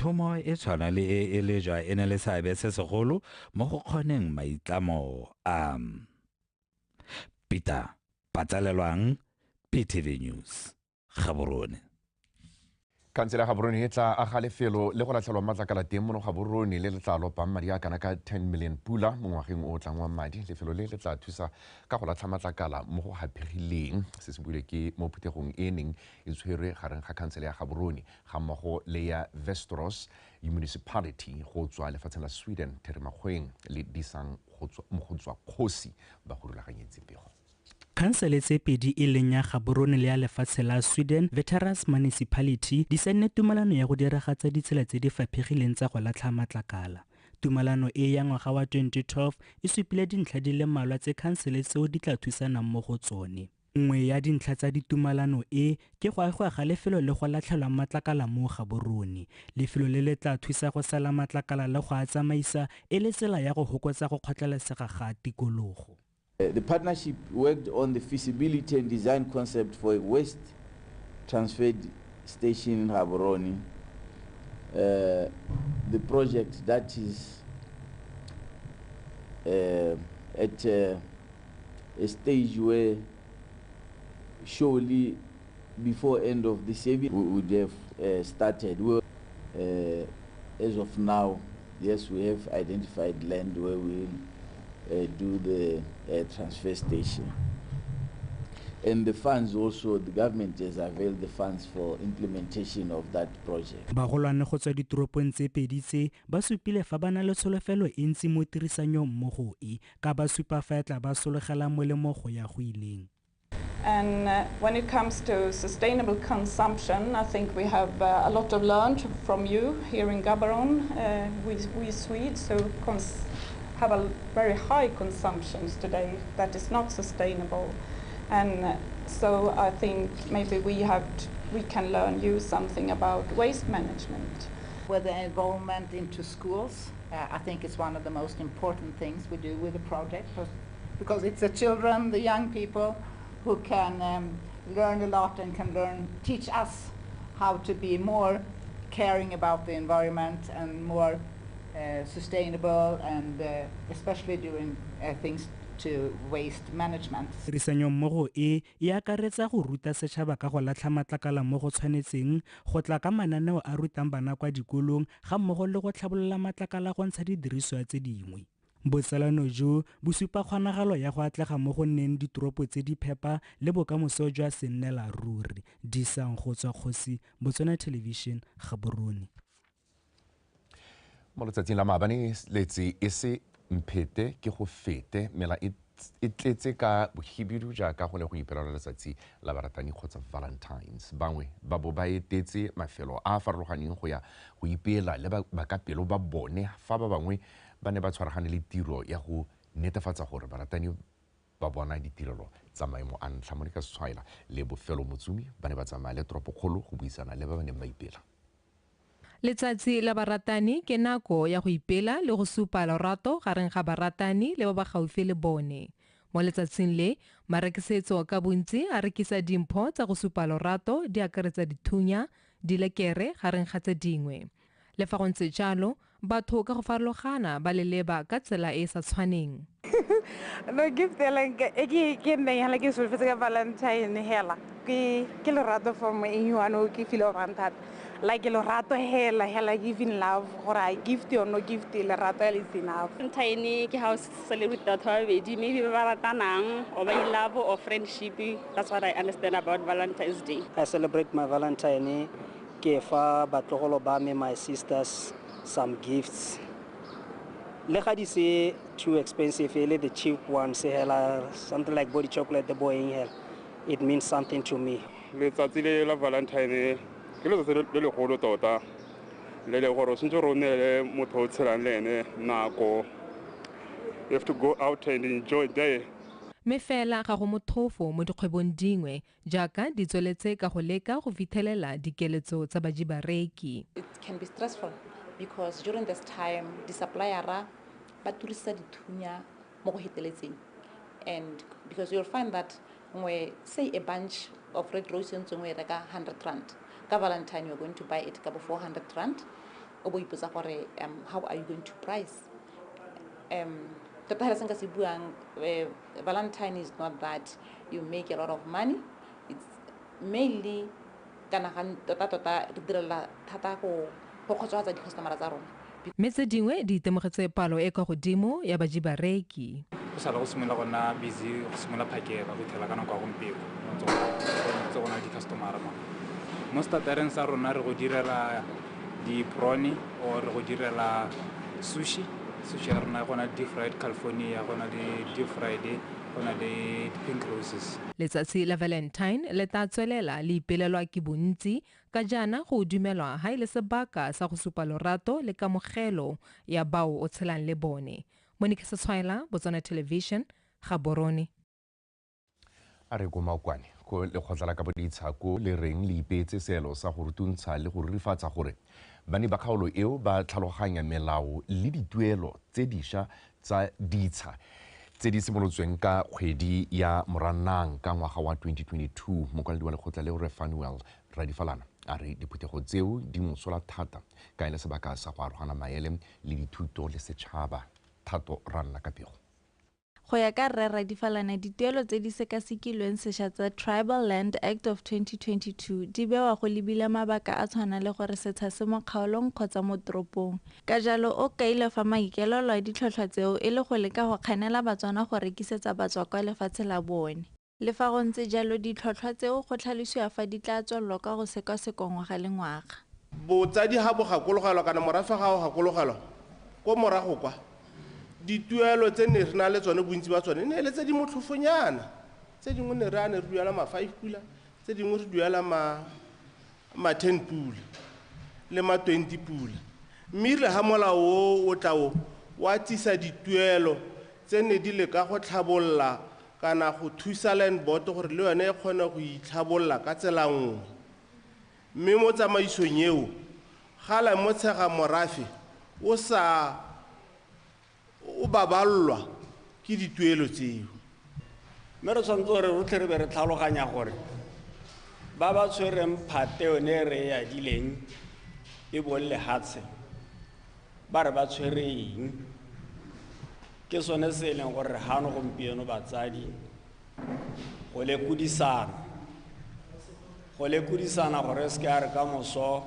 Thomo e tshwana le e e lejwa e ne le seabe se segolo mo go kgoneng maitlamo a. Peter Patsalelwang, PTV News, Gaborone. Khansele ya Gaborone e tla aga lefelo le go latlhelwang matlakala teng mono Gaborone le le tla lopang madi a kana ka 10 million pula mo ngwageng o o tlang wa madi. Lefelo le le tla thusa ka go latlha matlakala mo go haphegileng. Se se builwe ke mo phuthegong e neng e tshwerwe gareng ga khansele ya Gaborone ga mmogo le ya Västerås Municipality go tswa lefatsheng la Sweden. Terry Makgoeng le Disang go tswa Kgosi ba go rulaganyetse pego. Khansele tse pedi e leng ya Gaborone le ya lefatshe la Sweden Västerås Municipality di saenne tumalano ya go diragatsa ditsela tse di faphegileng tsa go latlha matlakala. Tumalano e ya ngwaga wa 2012 e supile dintlha di le mmalwa tse khansele tseo di tla thusanang mo go tsone. Nngwe ya dintlha tsa ditumalano e ke go agiwa ga lefelo le go latlhelwang matlakala mo Gaborone. Lefelo le le tla thusa go sela matlakala le go a tsamaisa e le tsela ya go hokotsa go kgotlelesega ga tikologo. The partnership worked on the feasibility and design concept for a waste transfer station in Gaborone. The project that is at a stage where surely before end of this year we would have started. As of now, yes, we have identified land where we will do the transfer station. And the funds also, the government has availed the funds for implementation of that project. Bagolwane go tswa ditoropong tse pedi tse ba supile fa ba na le tsholofelo e ntsi mo tirisanyong mmogo e, ka ba supa fa e tla ba sologela molemo go ya go ileng. And when it comes to sustainable consumption, I think we have a lot of learned from you here in Gaborone. We Swedes who have a very high consumptions today that is not sustainable. And so I think maybe we can learn you something about waste management. With the involvement into schools, I think it's one of the most important things we do with the project, because it's the children, the young people, who can learn a lot and can teach us how to be more caring about the environment and more sustainable, and especially doing things to waste management. Tirisanyo mmogo e e akaretsa go ruta setšhaba ka go latlha matlakala mo go tshwanetseng, go tla ka mananeo a rutang bana kwa dikolong ga mmogo le go tlhabolola matlakala go ntsha didiriswa tse dingwe. Botsalano jo bo supa kgonagalo ya go atlega mo go nneng ditoropo tse di phepa le bokamoso jwa sennela ruri. Disang go tswa Kgosi, Botswana Television, Gaborone. Mo letsatsing la maabane letse e se mphete ke go fete mela e tletse ka bohibidu jaaka go ne go ipelelwa letsatsi la baratani kgotsa Valentine's. Bangwe ba bo ba etetse mafelo a a farologaneng go ya go ipela le bakapelo ba bone, fa ba bangwe ba ne ba tshwaragane le tiro ya go netefatsa gore baratani ba bona ditirelo tsa maemo a ntlha. Monica Setshwaela le Bofelo Motsumi ba ne ba tsamaya le toropokgolo go buisana le ba ba neng ba ipela. Letsatsi la baratani ke nako ya go ipela le go supa lorato gareng ga baratani le ba ba gaufi le bone. Mo letsatsing le, marekisetso ka bontsi a rekisa dimpho tsa go supa lorato di akaretsa dithunya, dilekere gareng ga tse dingwe. Le fa go ntse jalo, batho ka go farologana ba le leba ka tsela e e sa tshwaneng. No gift hela e ke nneng hela ke solofetse ka Valentine hela. Ke lerato for mo anyone o ke feel gore thata. Like lerato hela hela giving love gore I gift or no gift lerato hela is enough. Valentine ke ha o celebrate batho ba babedi, maybe ba ba ratanang or ba in love or friendship. That's what I understand about Valentine's Day. I celebrate my Valentine ke fa batlogolo ba me, my sisters, some gifts. Le ga di se too expensive, le the cheap ones, hela, something like body chocolate, the boy in hell. It means something to me. Letsatsi le la Valentine ke letsatsi le legolo tota, le le gore o tshwanetse gore o nne le motho o tshelang le ene nako. You have to go out and enjoy day. Mme fela ga go motlhofo mo dikgwebong dingwe jaaka di tsweletse ka go leka go fitlhelela dikeletso tsa bajibareki. It can be stressful because during this time di supplier ba turisa dithunya mo go heteletseng, and because you'll find that nngwe, say a bunch of red roses nngwe e reka 100 rand, ka Valentine you're going to buy it ka bo 400 rand. O bo ipotsa gore how are you going to price? Tota hela se nka se buang, Valentine is not that you make a lot of money. It's mainly kana ga tota tota re direla thata go kgotsofatsa di-customer tsa rona. Mme tse dingwe di itemogetse palo e kwa godimo ya baji bareki. Go sala go simolola go nna busy, go simolola phakela go ithela ka nako ya gompieno ntse go na le di-customer mo. Mo startereng sa rona re go direla di-prawn or re go direla sushi. Sushi ya rona go na le deep fried California, go na le deep fried, go na le pink roses. Letsatsi la Valentine le tla tswelela le ipelelwa ke bontsi ka jaana go dumelwa ha e le sebaka sa go supa lorato le kamogelo ya bao o tshelang le bone. Monica Setshwaela, Botswana Television, Gaborone. A re ko Maokwane ko lekgotla la kabo ditsha ko le reng le ipeetse seelo sa go rutuntsha le go rurifatsa gore bane ba kgaolo eo ba tlhaloganya melao le dituelo tse dišwa tsa ditsha tse di simolotsweng ka kgwedi ya Moranang ka ngwaga wa 2022. Mokwaledi wa lekgotla leo, Refanuel Radifalana, a re diphuthego tseo di mosola thata ka e le sebaka sa go arogana maele le dithuto le setšhaba. Thato Ranna ka pego. Go ya ka Rre Radifalana, dituelo tse di sekasekilweng sešwa tsa Tribal Land Act of 2022 di bewa go lebile mabaka a tshwana le gore setsha se mo kgaolong kgotsa mo toropong. Ka jalo o kaile fa maikaelelo a ditlhotlhwa tseo e le go leka go kganela Batswana go rekisetsa batswakwa lefatshe la bone. Le fa go ntse jalo, ditlhotlhwa tseo go tlhalosiwa fa di tla tswelelwa ka go sekasekwa ngwaga le ngwaga. Botsadi ga bo gakologelwa kana morafe ga o gakologelwa ko morago kwa dituelo tse ne re na le tsone, bontsi ba tsone ne le tse di motlhofonyana. Tse dingwe ne re a ne re duela ma 5 pula, tse dingwe re duela ma 10 pula le ma 20 pula. Mme erile ga molao o o tla o wa tsisa dituelo tse ne di leka go tlhabolola kana go thusa land board gore le yone e kgone go itlhabolola ka tsela nngwe. Mme mo tsamaisong eo ga la mo tshega morafe o sa o baballwa ke dituelo tseo. Mme re tshwanetse gore rotlhe re be re tlhaloganya gore ba ba tshwereng phate yone re e adileng e bong lehatshe ba re ba tshwere eng. Ke sone se e leng gore gano gompieno batsadi go lekodisana gore se ke a re ka moso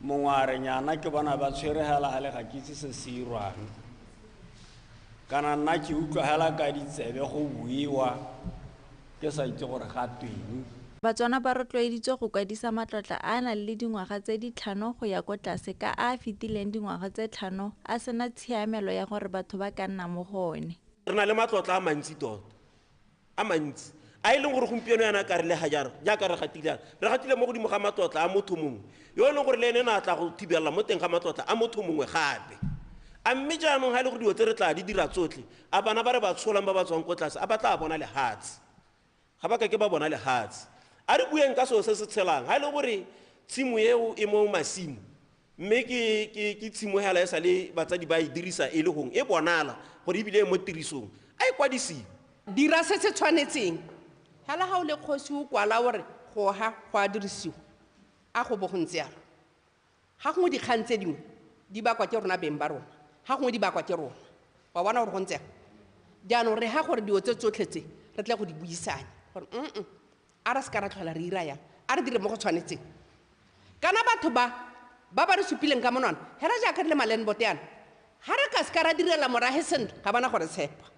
mongwe a re nyana ke bona ba tshwere hela ga le ga ke itse se se irwang, kana nna ke utlwa hela ka ditsebe go buiwa ke sa itse gore ga tweng. Batswana ba rotloeditswe go kwadisa matlotla a a nang le dingwaga tse di 5 go ya ko tlase ka a a fetileng dingwaga tse 5 a sena tshiamelo ya gore batho ba ka nna mo go one. Re na le matlotla a mantsi tota, a mantsi a e leng gore gompieno yana ka re le ga jaana jaaka re gatile re gatile mo godimo ga matlotla a motho mongwe yo e leng gore le ene na tla go thibela mo teng ga matlotla a motho mongwe gape. A mme jaanong ga e le gore dilo tse re tla di dira tsotlhe, a bana ba re ba tsholang ba ba tswang ko tlase a ba tla bona lehatshe, ga ba ka ke ba bona lehatshe. A re bueng ka seo se se tshelang, ga e le gore tshimo eo e mo masimo mme ke tshimo hela e sa le batsadi ba e dirisa e le gong e bonala gore ebile e mo tirisong, a e kwadisiwe. Dira se se tshwanetseng. Hela ga o le kgosi o kwala gore go ha go a dirisiwa, a go bo go ntse jalo. Ga gongwe dikgang tse dingwe di bakwa ke rona beng ba rona, ga gongwe di bakwa ke rona, wa bona gore go ntse jang. Jaanong re ha gore dilo tse tsotlhe tse re tle go di buisanya gore a re se ka ra tlhola re ira yang, a re dire mo go tshwanetseng. Kana batho ba ba re supileng ka monwana hela jaaka re le ma-landboard yana, ga re ka se ka ra direla morahe sentle ga bana gore tshepa.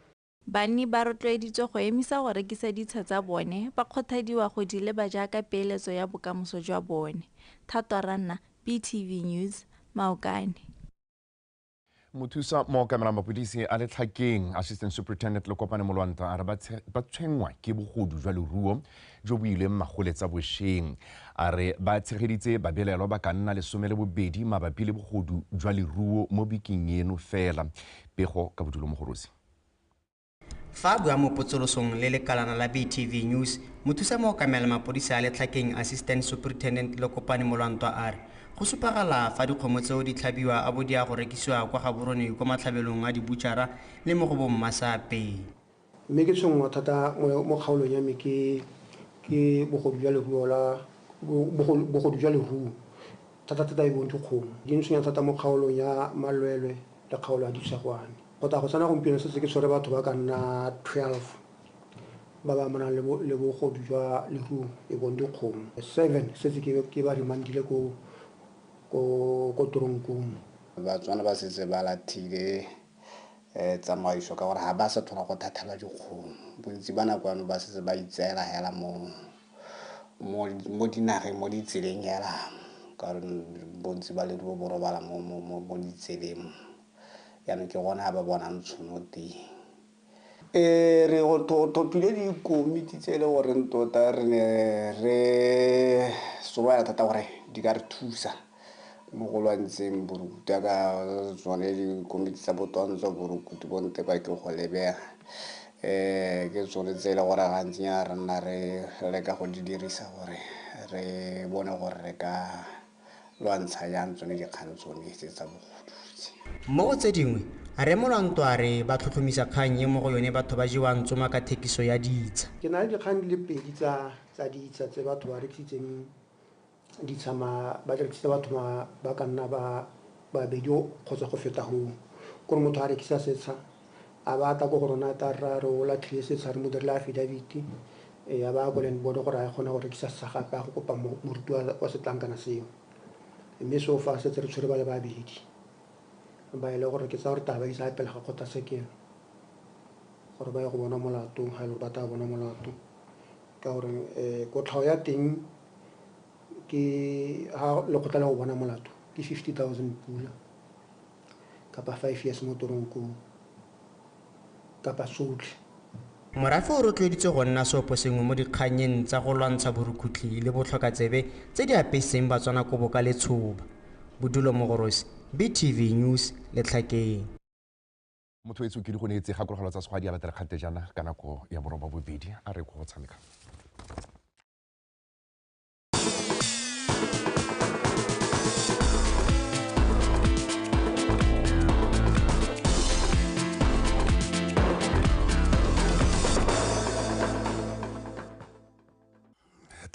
Banni ba rotloeditswe go emisa go rekisa ditsha tsa bone, ba kgothadiwa go di leba jaaka peeletso ya bokamoso jwa bone. Thato Ranna, BTV News, Maokane. Mothusa mookamela mapodisi a Letlhakeng, Assistant Superintendent Lekopane Molwanta, a re ba tshwenngwa ke bogodu jwa leruo jo bo ileng magoletsa bošweng. A re ba tshegeditse babelaelwa ba ka nna 12 mabapi le bogodu jwa leruo mo bekeng eno fela. Pego ka Bodulo Mogorosi. Fa a bua mo potsolosong le lekalana la BTV News, mothusa mookamela mapodisi a Letlhakeng Assistant Superintendent Lekopane Molwantwa a re go supagala fa dikgomo tseo di tlhabiwa a bo di ya go rekisiwa kwa Gaborone kwa matlhabelong a dibutšhara le mo go bommasape. Mme ke tshwenngwa thata mo kgaolong ya me ke bogodu jwa leruo la bogodu jwa leruo. Thata-thata e bong dikgomo di ntshwenya thata mo kgaolong ya Malwelwe le kgaolo ya Disagwane. Go tla go tsena gompieno setse ke tshwere batho ba ka nna 12 ba ba amanang le bogodu jwa leruo e bong dikgomo. 7 setse ke ba remandile ko toronkong. Batswana ba setse ba lathile tsamaiso ka gore ga ba sa tlhola go thathelwa dikgomo. Bontsi ba nako ano ba setse ba itseela hela mo dinageng, mo ditseleng hela, ka gore bontsi ba leruo bo robala mo ditseleng. Jaanong ke gone ga ba bonang tšhono teng. Re go thopile dikomiti tse e le goreng tota re ne re solofela thata gore di ka re thusa mo go lwantsheng borukutu jaaka tsone dikomiti tsa botwantsho borukutu bo ntekwa ke go lebega. Ke tsone tse e le gore gantsinyana re nna re leka go di dirisa gore re bone gore re ka lwantsha jang tsone dikgang tsone tse tsa bogodu. Mo go tse dingwe, Rre Molwanto a re ba tlhotlhomisa kgang e mo go yone batho ba jewang tsoma ka thekiso ya ditsha. Ke na le dikgang di le pedi tsa ditsha tse batho ba rekisitseng ditsha ba rekisitse batho ba ka nna ba babedi kgotsa go feta goo. Kore motho a rekisa setsha a ba tla ko go rona ta ra re o latlhile setsha re mo dirile affidavit, a ba ko land board gore a kgone go rekisa setsha gape a go kopa moruti wa setlankana seo. Mme so fa setse re tshwere ba le babedi ba e le gore ke tsa gore taba e isa pele ga kgotlatshekelo gore ba ye go bona molato, ga e le gore ba tla bona molato. Ka gore kotlhao ya teng ke ha lekgotla le go bona molato ke 50,000 pula kapa 5 years mo toronkong kapa tsotlhe. Morafe o rotloeditswe go nna seoposengwe mo dikganyeng tsa go lwantsha borukutlhi le botlhokatsebe tse di apesitseng Batswana kobo ka letshoba. Bodulo Mogorosi, BTV News, Letlhakeng. Motho etsho ke di go neetse gakologelo tsa segwadi a latela kgante jaana ka nako ya 8:30 a re go tshameka.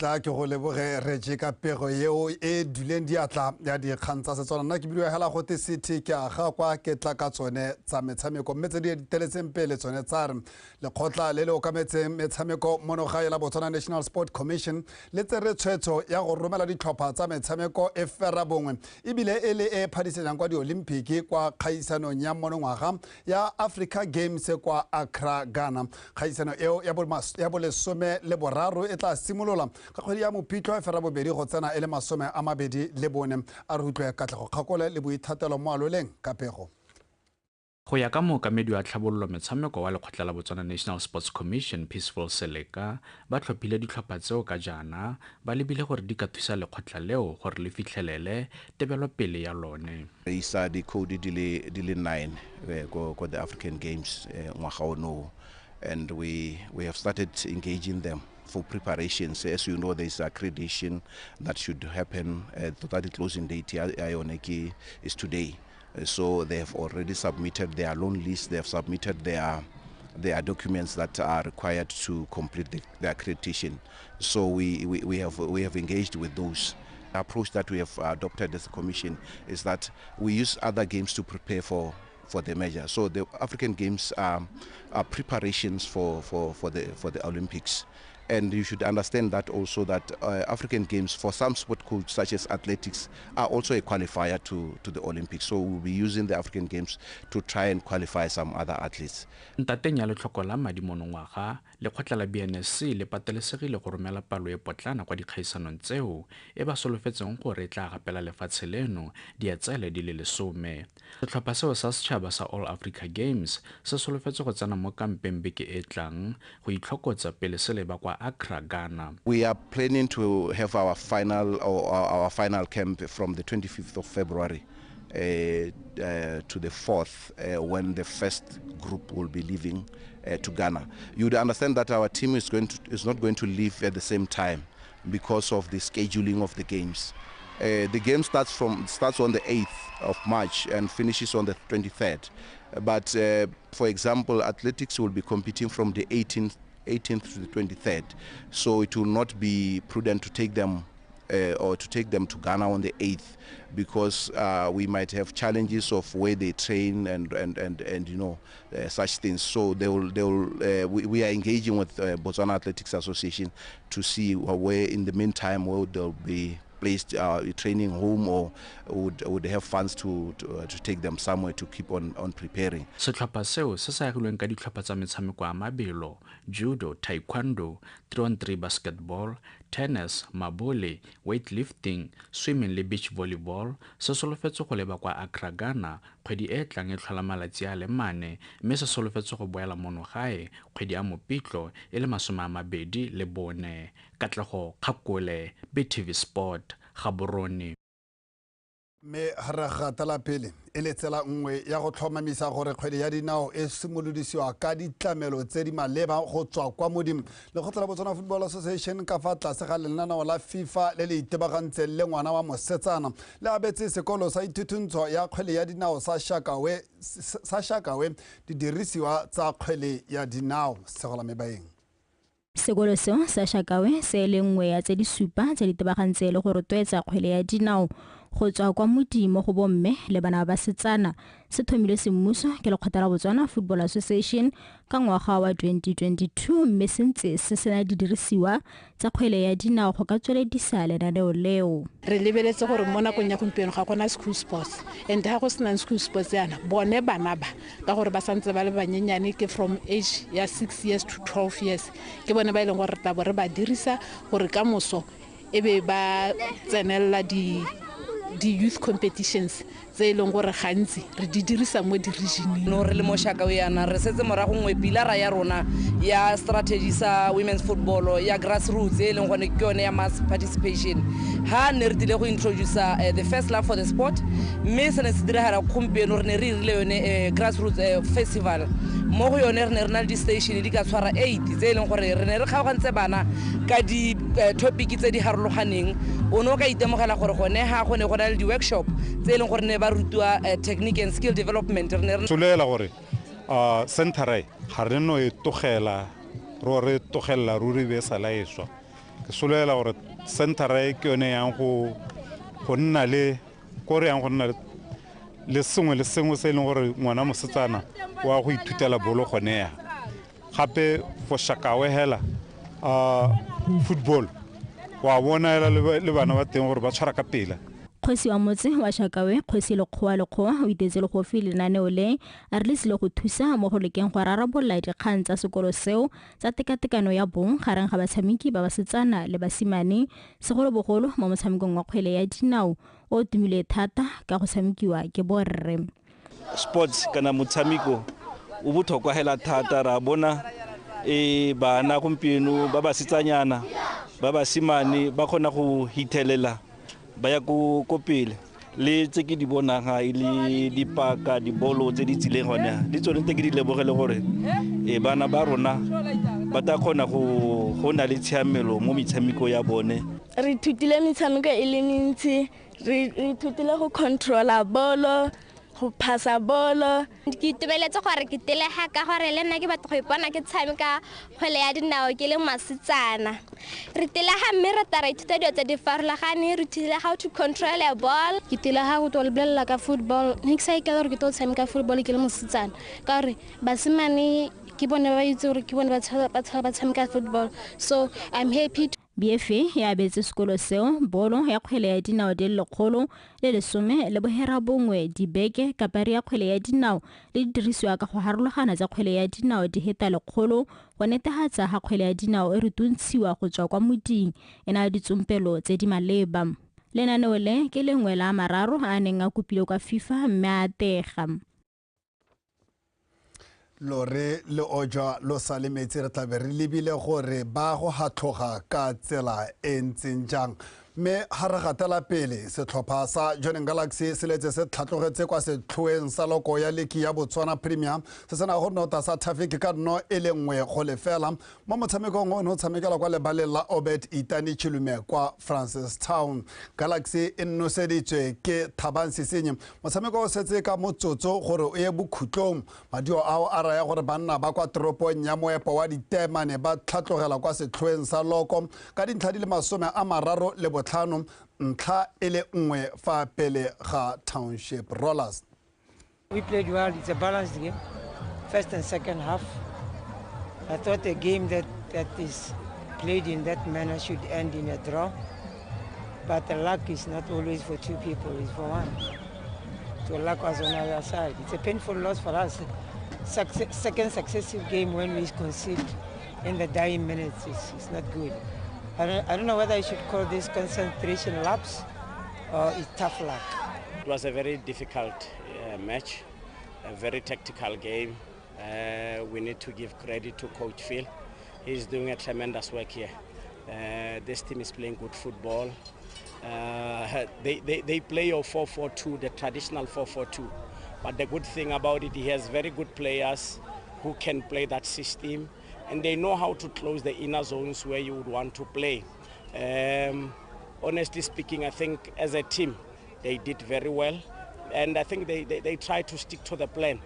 Tla ke go leboge re je ka pego yeo e duleng diatla ya dikgang tsa Setswana. Nna ke bidiwa hela gote city ke aga kwa ke tla ka tsone tsa metshameko, mme tse di teletseng pele tsone tsa re lekgotla le le okametseng metshameko mono gae la Botswana National Sport Commission le tsere tshwetso ya go romela ditlhopha tsa metshameko e fera bongwe ebile e le e phadisanang kwa di-Olympic kwa kgaisanong ya monongwaga ya Africa Games kwa Accra, Ghana. Kgaisano eo ya bolesome le boraro e tla simolola ka kgwedi ya Mopitlo e fera bobedi go tsena e le 24. A re utlwe Katlego Kgakole le Boithatelo mo aloleng ka pego. Go ya ka mookamedi wa tlhabololo metshameko wa lekgotla la Botswana National Sports Commission Peaceful Seleka, ba tlhophile ditlhopha tseo ka jaana ba lebile gore di ka thusa lekgotla leo gore le fitlhelele tebelopele ya lone. Re isa di-code di le 9 ko the African Games ngwaga ono, and we have started engaging them for preparations. As you know, there is accreditation that should happen. The closing date is today. So they have already submitted their loan list. They have submitted their documents that are required to complete the accreditation. So we have engaged with those. The approach that we have adopted as a commission is that we use other games to prepare for the measure. So the African Games are preparations for the Olympics. And you should understand that also that African Games for some sport codes such as athletics are also a qualifier to the Olympics. So we'll be using the African Games to try and qualify some other athletes. Ntateng ya letlhoko la madi monongwaga, lekgotla la BNSC le patelesegile go romela palo e potlana kwa dikgaisanong tseo e ba solofetseng gore e tla gapela lefatshe leno diatsele di le 10. Setlhopha seo sa setšhaba sa All Africa Games se solofetse go tsena mo kampeng beke e tlang go itlhokotsa pele se leba kwa Accra, Ghana. We are planning to have our final our final camp from the 25th of February to the 4th, when the first group will be leaving to Ghana. You would understand that our team is not going to leave at the same time because of the scheduling of the games. The game starts on the 8th of March and finishes on the 23rd. But for example, athletics will be competing from the 18th to the 23rd. So it will not be prudent to take them or to take them to Ghana on the 8th, because we might have challenges of where they train and you know, such things. So they will we are engaging with Botswana Athletics Association to see where in the meantime where they'll be placed, training home, or would have funds to take them somewhere to keep on preparing. Setlhopha seo se se agilweng ka ditlhopha tsa metshameko ya mabelo, judo, taekwondo, 3-on-3 basketball, tennis, mabole, weightlifting, swimming le beach volleyball se solofetse go leba kwa Accra, Ghana kgwedi e tlang e tlhola malatsi a le 4, mme se solofetse go boela mono gae kgwedi ya Mopitlo e le 24. Katlego Kgakole, BTV Sport, Gaborone. Mme re gatela pele e le tsela nngwe ya go tlhomamisa gore kgwele ya dinao e simolodisiwa ka ditlamelo tse di maleba go tswa kwa modimo. Lekgotla la Botswana Football Association ka fa tlase ga lenaneo la FIFA le le itebagantseng le ngwana wa mosetsana le abetse sekolo sa ithuthuntso ya kgwele ya dinao sa Shakawe didirisiwa tsa kgwele ya dinao. Segola Mebaeng. Sekolo seo sa Shakawe se le nngwe ya tse di supa tse di tebagantseng le go rotloetsa kgwele ya dinao go tswa kwa modimo go bomme le bana ba basetsana se thomile semmuso ke lekgotla la Botswana Football Association ka ngwaga wa 2022, mme se ntse se sena didirisiwa tsa kgwele ya dinao go ka tsweledisa lenaneo leo. Re lebeletse gore mo nakong ya gompieno ga gona school sports, and ga go sena school sports yana bone bana ba ka gore ba santse ba le banyenyane, ke from age ya 6 years to 12 years, ke bone ba e leng gore re tla bo re ba dirisa gore ka moso e be ba tsenela di youth competitions tse e leng gore gantsi re di dirisa mo di-regioneng. No re le mo Shakawe yana re setse morago nngwe pilara ya rona ya strategy sa women's football ya grassroots e leng gone ke yone ya mass participation. Ha ne re tlile go introduce the first love for the sport, mme se ne se diragala gompieno re ne re irile yone grassroots festival. Mo go yone re ne re na le di-station di ka tshwara 8 tse e leng gore re ne re kgaogantse bana ka di-topic tse di harologaneng. O ne o ka itemogela gore gone ha go ne go na le di-workshop tse e leng gore ne ba rutiwa technique and skill development. Re ne re solela gore centre ga re no e togela re togela ruri be sala e swa. Ke solela gore centre ke yone yang go nna le ko re yang go nna le sengwe le sengwe se e leng gore ngwana mosetsana wa go ithutela bolo gone ya. Gape for Shakawe hela football wa bona hela le bana ba teng gore ba tshwara ka pela. Kgosi wa motse wa Shakawe, Kgosi Lekgowa Lekgowa, o itetse legofi lenaneo le a re le sile go thusa mo go lekeng go rarabolola dikgang tsa sekolo seo tsa tekatekano ya bong gareng ga batshameki ba basetsana le basimane, segolobogolo mo motshamekong wa kgwele ya dinao o tumile thata ka go tshamekiwa ke borre. Sports kana motshameko o botlhokwa hela thata, ra bona bana gompieno ba basetsanyana ba basimane ba kgona go hithelela ba ya ko pele. Le tse ke di bonang ga e le dipaka dibolo tse di tsileng gone le tsone tse ke di lebogele gore bana ba rona ba tla kgona go na le tshiamelo mo metshameko ya bone. Re ithutile metshameko e le mentsi, re ithutile go controla bolo, go phasa bolo. Ke itumeletse gore ke telega ka gore le nna ke batla go ipona ke tshameka kgwele ya dinao ke le masetsana. Re telega mme re tla re ithuta dilo tse di farologaneng, re ithutile how to control a ball. Ke telega go tlo lebelela ka football, ne ke sa ikaela gore ke tlo tshameka football ke le mosetsana ka gore basimane ke bone ba itse gore ke bone ba tshameka football, so I'm happy. BFA ya abetse sekolo seo bolo ya kgwele ya dinao di le 119 dibeke, kapari ya kgwele ya dinao le didirisiwa ka go harologana tsa kgwele ya dinao di heta 100 go netefatsa ga kgwele ya dinao e rutuntshiwa go tswa kwa moding e na le ditsompelo tse di maleba. Lenaneo le ke lengwe la mararo a neng a kopile kwa FIFA mme a atega. Lore le ojwa lo sa le metsi re tlabe re lebile gore ba go hatlhoga ka tsela e ntseng jang. Mme ha re gatela pele setlhopha sa Jwaneng Galaxy se letse se tlhatlogetse kwa setlhoeng sa loko ya liki ya Botswana Premier se sena go nota sa Traffic ka 0-1 mo motshamekong o ne o tshamekela kwa lebaleng la Obed Itani Chilume kwa Francistown. Galaxy e noseditswe ke Thabang Sesenye. Motshameko o setse ka motsotso gore o ye bokhutlong. Maduo ao a raya gore banna ba kwa toropong ya moepo wa Ditemane ba tlhatlogela kwa setlhoeng sa loko ka dintlha di le 35. botlhano, ntlha e le nngwe fa pele ga Township Rollers. We played well. It's a balanced game, first and second half. I thought a game that is played in that manner should end in a draw. But the luck is not always for two people, it's for one. So luck was on our side. It's a painful loss for us. Second successive game when we concede in the dying minutes, it's not good. I don't know whether I should call this concentration lapse or it's tough luck. It was a very difficult match, a very tactical game. We need to give credit to Coach Phil. He's doing a tremendous work here. This team is playing good football. They play your 4-4-2, the traditional 4-4-2. But the good thing about it, he has very good players who can play that system, and they know how to close the inner zones where you would want to play. Honestly speaking, I think as a team, they did very well, and I think they try to stick to the plan.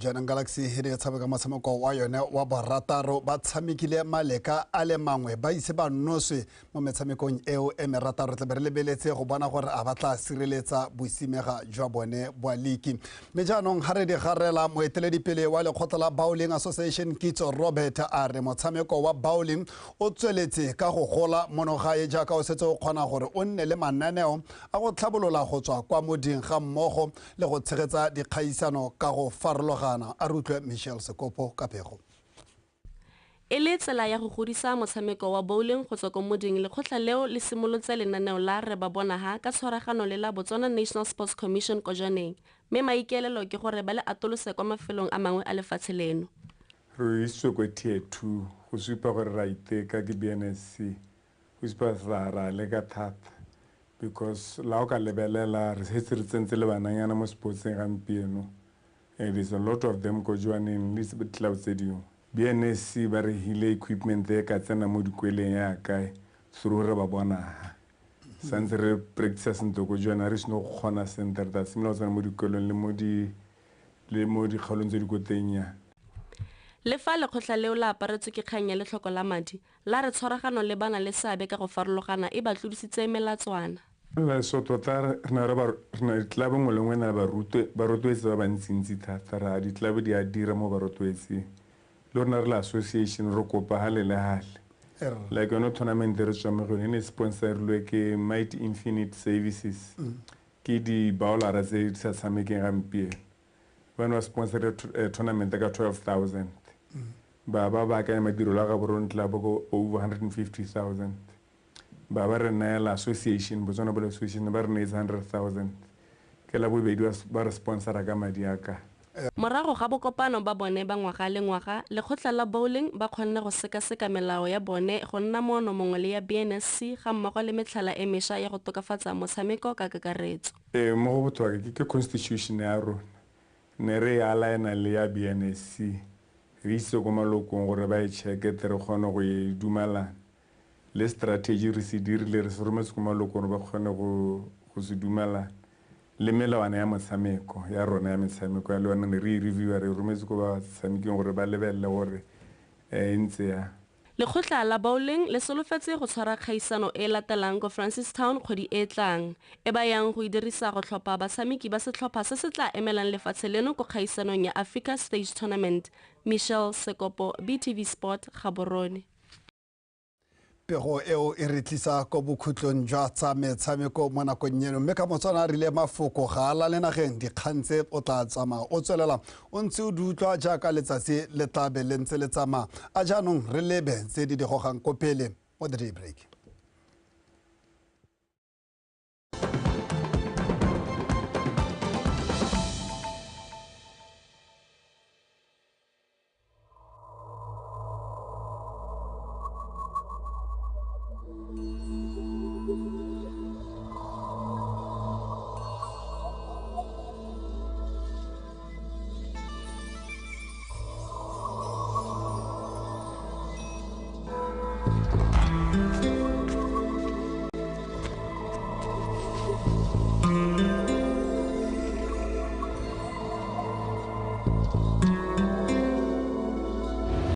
Jaanong Galaxy e ne e tshameka motshameko wa yone wa borataro, ba tshamekile maleka a le mangwe, ba ise ba noswe mo metshamekong eo e merataro. Tlabe re lebeletse go bona gore a ba tla sireletsa bosimega jwa bone bwa liki. Mme jaanong ga re di garela, moeteledipele wa lekgotla la Bowling Association Kitso Robert a re motshameko wa bowling o tsweletse ka go gola monogae, jaaka o setse o kgona gore o nne le mananeo a go tlhabolola go tswa kwa moding ga mmogo le go tshegetsa dikgaisano ka go farologana. A re utlwe Michelle Sekopo ka pego. E le tsela ya go godisa motshameko wa bowling go tswa ko moding, lekgotla leo le simolotse lenaneo la Re Ba Bona Ha ka tshwaragano le la Botswana National Sports Commission ko Jwaneng, mme maikaelelo ke gore ba le atolose kwa mafelong a mangwe a lefatshe leno. Re isitswe ko tier 2 go supa gore ra iteka ke BNSC, go supa ra leka thata, because la o ka lebelela re setse re tsentse le bananyana mo sportseng gampieno. There's a lot of them ko Jwaneng le club tse dingwe. BNSC ba re hile equipment e ka tsena mo dikweleng ya kae through Re Ba Bona Ha. Santse re practice sentle ko Jwaneng, re seno go kgona sentle, re tla simolola go tsena mo dikolong le mo dikgaolong tse di ko teng ya. Le fa lekgotla leo la aparetswe ke kgang ya letlhoko la madi, la re tshwaragano le bana le seabe ka go farologana e ba tlodisitse melatswana. So tota re na ditlelabo nngwe le nngwe na le barotloetsi ba bantsintsi thata, ra ditlelabo di a dira mo barotloetsing. Le rona re le association re kopa hale le hale. Like yone tournament re tswa mo go yone e ne sponsorilwe ke Mighty Infinite Services, ke di-bowlera tse di sa tshamekeng gampieno. Ba ne ba sponsorile tournament ka 12,000. Ba ba baakanya madirelo a Gaborone Club ko over 150,000. Ba ba re neela association, Botswana Bowling Association, ba re neetse 100,000. Ke la bobedi ba re sponsora ka madi a ka. Morago ga bokopano ba bone ba ngwaga le ngwaga, lekgotla la bowling ba kgonne go sekaseka melao ya bone go nna moono mongwe le ya BNSC ga mmogo le metlhala e mešwa ya go tokafatsa motshameko ka kakaretso. Mo go botlhokwa ke constitution ya rona, ne re e aligna le ya BNSC, re itse ko malokong gore ba e check-e tle re kgone go e dumalana. Le strategy re se dirile, re se rometse ko malokong gore ba kgone go se dumalana. Le melawana ya motshameko ya rona ya metshameko ya le yone ne re e review-a, re rometse ko batshameking gore ba lebelele gore e ntse yang. Lekgotla la bowling le solofetse go tshwara kgaisano e latelang ko Francistown kgwedi e tlang, e ba yang go e dirisa go tlhopha batshameki ba setlhopha se se tla emelang lefatshe leno ko kgaisanong ya Africa Stage Tournament. Michelle Sekopo, BTV Sport, Gaborone. Pego eo e re tlisa ko bokhutlong jwa tsa metshameko mo nakong eno, mme ka Motswana a rile mafoko ga a lale nageng, dikgang tse o tla tsamaya o tswelela o ntse o di utlwa jaaka letsatsi le tla be le ntse le tsamaya. A jaanong re lebe tse di di gogang ko pele mo The Daybreak.